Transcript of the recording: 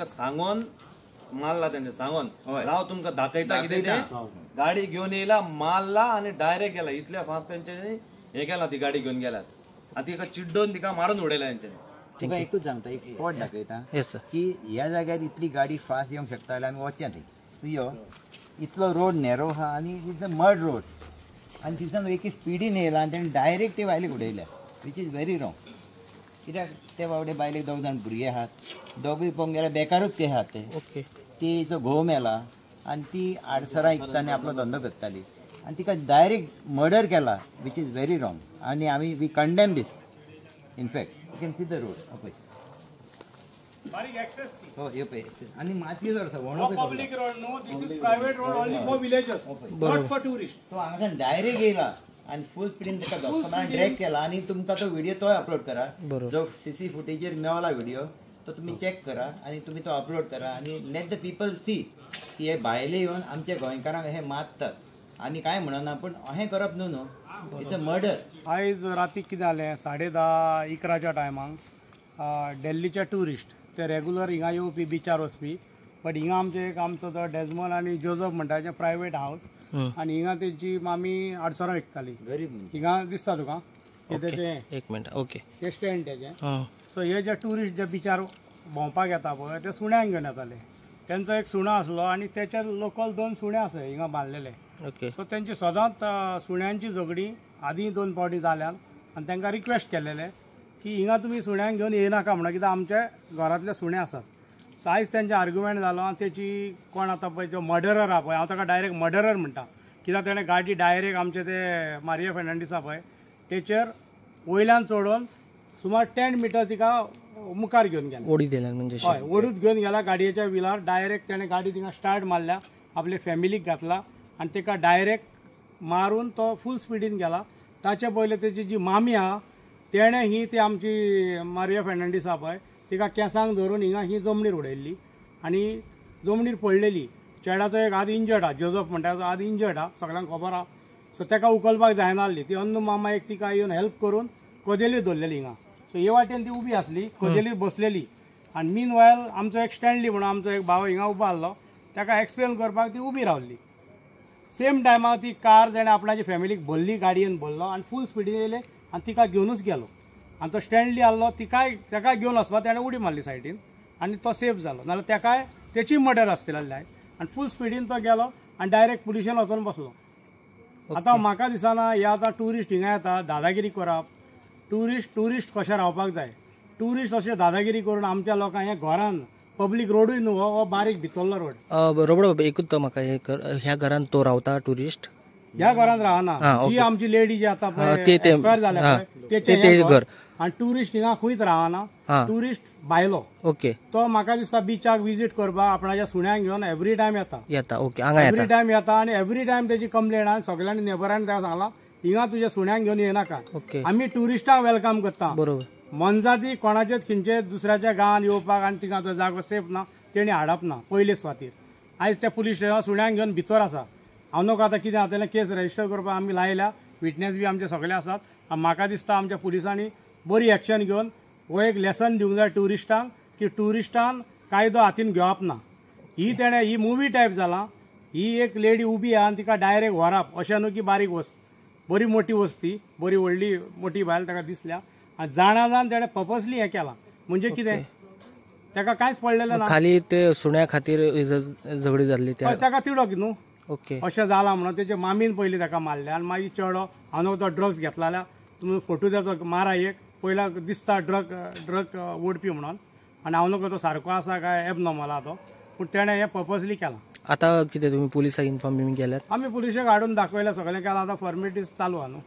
तेंका सांगोन मारला तेणे, सांगोन राव तुमकां दाखयता कितें तें. गाडी घेवन येयला, मारला आनी डायरेक्ट गेला. इतल्या फास्ट तेंच्यांनी हे केला, ती गाडी घेवन गेल्यात आनी तिका चिड्डोवन तिका मारून उडयला तेंच्यांनी. तुका एकूच सांगता, एक स्पॉट दाखयता की ह्या जाग्यार इतली गाडी फास्ट येवंक शकता जाल्यार आमी वचया थंय. तूं यो, इतलो रोड नॅरो आहा आनी it's a mud road आनी थिंगसान एक स्पिडीन येयला आनी तेणें डायरेक्ट ते बायलेक उडयल्या, which is very wrong. कित्याक ते बावडे बायलेक दोग जाण भुरगे आहात, दोगूय पळोवंक गेल्यार बेकारूच ते आहात. ते तिचो घोव मेला आनी ती आडसरां विकता आनी आपलो धंदो करताली आनी तिका डायरेक्ट मर्डर केला, which is very wrong. आनी आमी we condemn this. In fact you can see the road. पळय बारीक एक्सेस ती. हो हे पळय आनी मातयेचो आसा व्हणो. पब्लीक रोड न्हू, this is private road only for villagers, not for tourist. तो हांगासान डायरेक्ट येयला आनी फूल स्पिडीन ताका धपको मारून ड्रॅग केला. आनी तुमकां तो व्हिडिओ तोय अपलोड करा, जो सीसी फुटेजीर मेवला व्हिडिओ तो तुमी चॅक करा आनी तुमी तो अपलोड करा आनी let the people सी की हे भायले येवन आमच्या गोंयकारांक हे मारतात आनी कांय म्हणना, पूण अहें करप न्हू न्हू, it's a murder. आयज राती कितें जालें, 10:30-11 टायमाक दिल्लीचे ट्युरिस्ट ते रेगुलर हिंगा येवपी, बिचार वचपी, बट हिंगा आमचे एक आमचो तो डेजमन आनी जोजफ म्हणटा तेचें प्रायवेट हावस आनी हिंगा तेची मामी आडसरां विकताली. गरीब हिंगा दिसता तुका हे तेचें, एक मिनट, ओके, हे स्टँड तेचें. सो हे जे ट्युरिस्ट जे बिचार भोंवपाक येता पळय ते सुण्यांक घेवन येताले. तेंचो एक सुणो आसलो आनी तेचे लोकल 2 सुणे आसा हिंगा बांदलेले. सो तेंची सदांच सुण्यांची झगडीं आदीं 2 फावटी जाल्यान आनी तांकां रिक्वेस्ट केलेले की हिंगा तुमी सुण्यांक घेवन येयनाका म्हणून, कित्याक आमचे घरांतले सुणे आसात. सो आयज तेंचे आर्ग्युमेंट जालो आनी तेची कोण आतां पळय जो मर्डरर आहा पळय, हांव ताका डायरेक्ट मर्डरर म्हणटा, कित्याक तेणें गाडी डायरेक्ट आमचे ते मारिया फेर्नांडीस आहा पळय तेचेर वयल्यान चडोवन सुमार 10 मिटर तिका मुखार घेवन गेला, ओडी दिल्यान म्हणजे, हय ओडूच घेवन गेला गाडयेच्या विलार. डायरेक्ट तेणें गाडी थिंगा स्टार्ट मारल्या, आपले फॅमिलीक घातला आनी ताका डायरेक्ट मारून तो फूल स्पिडीन गेला. ताचे पयले तेची जी मामी आहा तेणें ही ती आमची मारिया फेर्नांडीस आहा पळय तिका केंसांक धरून हिंगा ही जमनीर उडयल्ली आनी जमनीर पडलेली. चेड्याचो एक हात इंजर्ड आहा, जोजफ म्हणटा ताचो हात इंजर्ड आहा, सगळ्यांक खबर आहा. सो ताका उखलपाक जायना आसली, ती अन्नू मामा एक तिका येवन हेल्प करून कदेलीर दवरलेली हिंगा. सो हे वाटेन ती उबी आसली, कदेलीर बसलेली आनी मीन वायल आमचो एक स्टँडली म्हणून आमचो एक भाव हिंगा उबो आसलो, ताका एक्सप्लेन करपाक ती उबी रावली. सेम टायमार ती कार तेणें आपणाची फॅमिलीक भरली, गाडयेन भरलो आनी फूल स्पिडीन येयले आनी तिका घेवनूच गेलो. आनी तो स्टँडली आसलो तिकाय ताका घेवन वचपाक तेणें उडी मारली सायडीन आनी तो सेफ जालो, नाजाल्यार ताकाय तेची मर्डर आसतली आसली. आनी फूल स्पिडीन तो गेलो आनी डायरेक्ट पुलिशेन वचोन बसलो. आतां म्हाका दिसना हे आतां ट्युरिस्ट हिंगा येता दादागिरी करप, ट्युरिस्ट ट्युरिस्ट कशें रावपाक जाय, ट्युरिस्ट अशें दादागिरी करून आमच्या लोकांक हे घरान पब्लीक रोडूय न्हू हो बारीक भितरलो रोड. रोबडो बाबा एकूच म्हाका हे ह्या घरान तो रावता ट्युरिस्ट, ह्या घरान रावना, जी आमची लेडी जी आतां एक्सपायर जाल्या तेचें घर. आनी ट्युरिस्ट हिंगा खंयच रावना, ट्युरिस्ट भायलो. ओके, तो म्हाका दिसता बिचाक विजीट करपाक आपणाच्या सुण्यांक घेवन एवरी टायम येता, येता, ओके, हांगा एवरी टायम येता आनी एवरी टायम तेची कंप्लेन. आनी सगळ्यांनी नेबरांनी ताका सांगलां हिंगा तुज्या सुण्यांक घेवन येनाका, आमी ट्युरिस्टांक welcome करता. बरोबर, मनजाती कोणाचेच खंयचे दुसऱ्याच्या गांवांत येवपाक आनी तिंगा तो जागो सेफ ना तेणी हाडप ना पयले सुवातीर. आयज ते पुलीस स्टेशनार सुण्यांक घेवन भितर आसा. हांव नको आतां कितें जातलें, केस रजिस्टर करपाक आमी लायल्या, विटनेस बी आमचे सगळे आसात. आनी म्हाका दिसता आमच्या पुलिसांनी बरी एक्शन घेवन हो एक लेसन दिवंक जाय ट्युरिस्टांक की ट्युरिस्टान कायदो हातीन घेवप ना. ही तेणें ही मुवी टायप जाला, ही एक लेडी उबी आहा आनी तिका डायरेक्ट व्हरप अशें न्हू की बारीक वस्त, बरी मोठी वस्ती, बरी व्हडली मोठी बायल ताका दिसल्या आनी जाणा जाण तेणें पर्पसली हें केलां. म्हणजे कितें ताका कांयच पडलेलें ना. खाली ते सुण्या खातीर झगडी जाल्ली, ताका तिडक न्हू, ओके, अशें जालां म्हणून तेजे मामीन पयलीं ताका मारलें आनी मागीर चेडो हांव तो ड्रग्स घेतला जाल्यार तुमी फोटो तेचो मारा एक पयला दिसता ड्रग ड्रग ओडपी म्हणून, आनी हांव नको तो सारको आसा काय एबनॉर्मल आहा तो, पूण तेणें हें पर्पसली केलां. आतां कितें तुमी पुलिसाक इन्फॉर्म बी केल्यात? आमी पुलिशेक हाडून दाखयलें, सगळें केलां, आतां फॉर्मेलिटीज चालू आहा न्हू.